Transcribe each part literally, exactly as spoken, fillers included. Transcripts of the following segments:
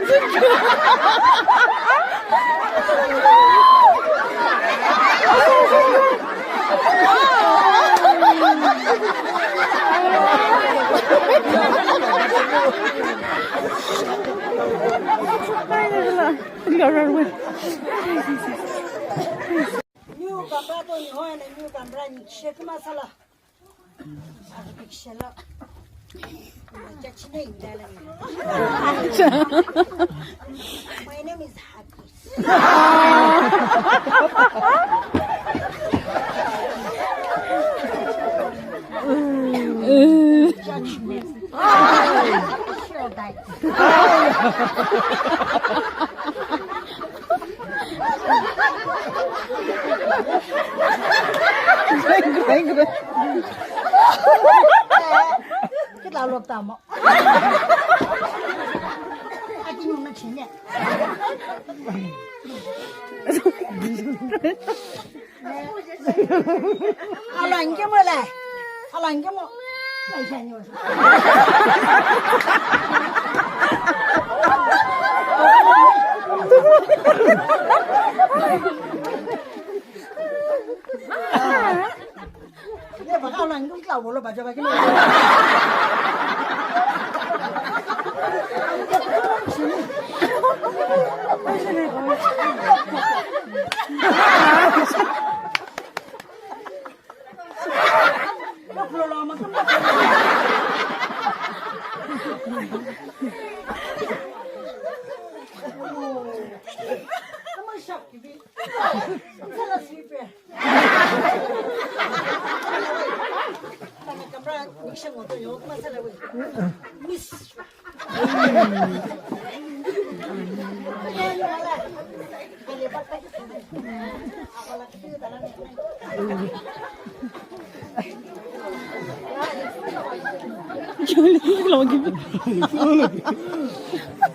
New kamra to ni hoina new kamra ni kishe kuma sala. Abi kishe la. Kya chine indala ni. My name is Happy. Judgment. Sure, guys. Kita lok tamo. Aki nung na chine. Alangemo le. Alangemo.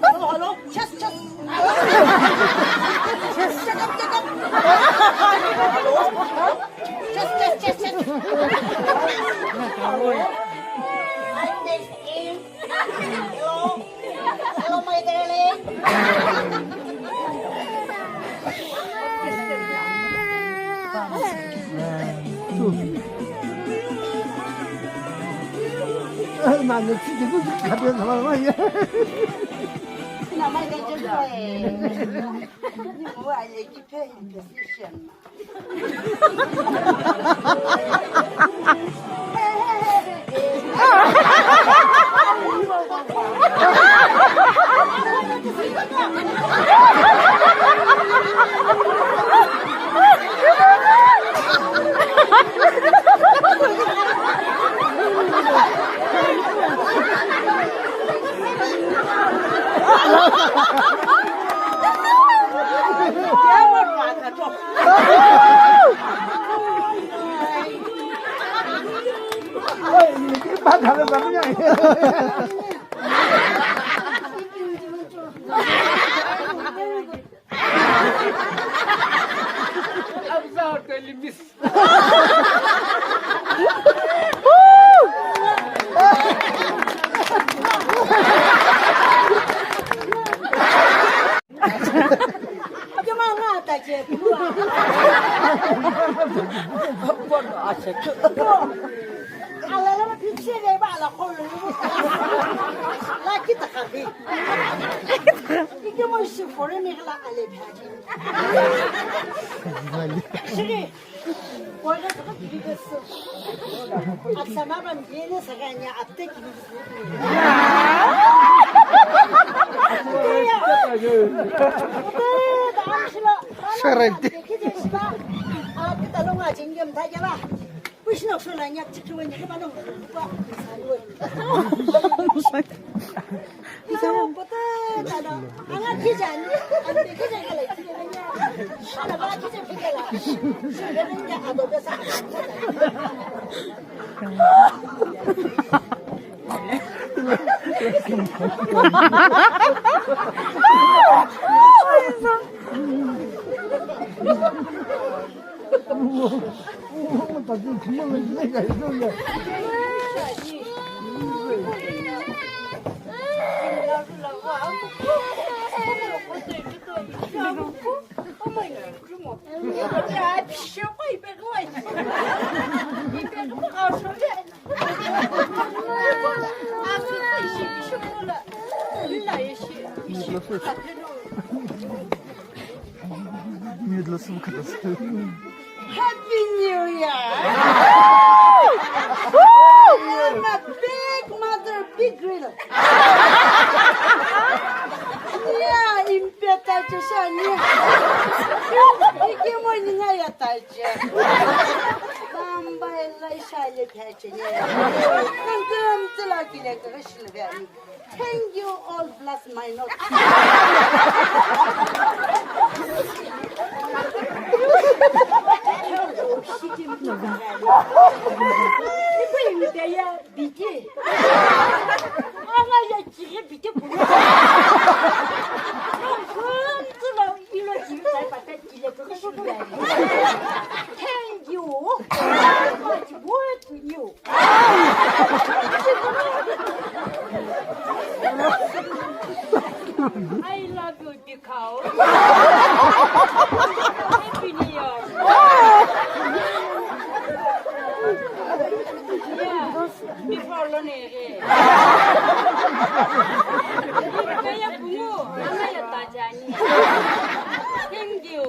Hello, hello. Chest, chest. Chest, chest, chest. Chest, chest, chest, chest. Hello. Hello, my darling. Happy New Year! I'm a big mother, big grill. Yeah, impeta chesani. Ikemo ninga ya taje. Bamba ela ishale pechene. Kankan tila kile kashilve. Thank you, all plus minus. Bite. Anga ya chiri bite kuno. Kuntu lo ilo chiri sai pata kile kuno shubari. Thank you. What, what to you? I love you, Dikau. Happy New Year. Yeah, before lo nere. Kaya pungu, amaya tajani. Thank you.